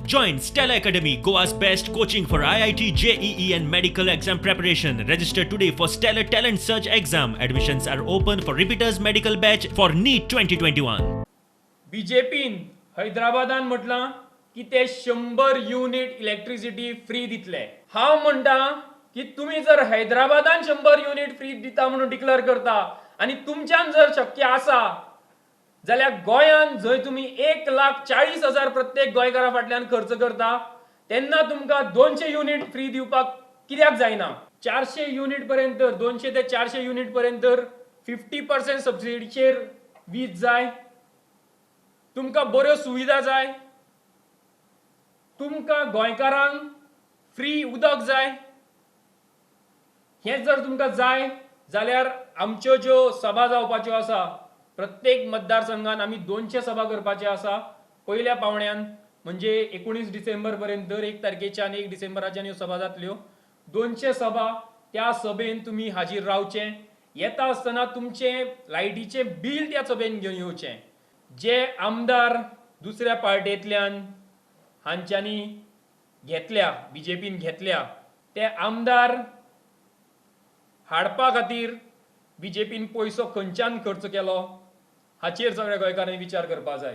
Join Stella Academy, Goa's best coaching for IIT, JEE, and medical exam preparation. Register today for Stellar Talent Search exam. Admissions are open for repeaters medical batch for NEET 2021. बीजेपीन हैदराबादान म्हटलां की ते 100 unit electricity free दितले. हांव म्हणटा की तुमी जर हैदराबादान 100 unit free दिता म्हणून डिक्लेअर करता आनी तुमच्यान जर शक्य आसा जाल्यार गोंयान जंय तुमी 1,40,000 प्रत्येक गोंयकारा फाटल्यान खर्च करता, तेन्ना तुमकां 200 युनीट फ्री दिवपाक कित्याक जायना? 400 युनीट पर्यंत, 200 ते 400 युनीट पर्यंत 50% सबसिडीचेर वीज जाय. तुमकां बऱ्यो सुविधा जाय. तुमकां गोंयकारांक फ्री उदक जाय. हें जर तुमकां जाय जाल्यार आमच्यो ज्यो सभा जावपाच्यो आसा, प्रत्येक मतदारसंघात आमी 200 सभा करपाच्यो आसा पयल्या पावण्यान, म्हणजे 19 डिसेंबर पर्यंत. दर 1 तारखेच्यान, 1 डिसेंबराच्यान ह्यो सभा जातल्यो, 200 सभा. त्या सभेन तुमी हाजीर रावचें. येता आसतना तुमचें लायटीचें बील त्या सभेन घेवन येवचें. जे आमदार दुसऱ्या पार्टेंतल्यान हांच्यांनी घेतल्या, बीजेपीन घेतल्या, ते आमदार हाडपा खातीर बीजेपीन पयसो खंयच्यान खर्च केलो हाचेर सगळ्या गोंयकारांनी विचार करपाक जाय.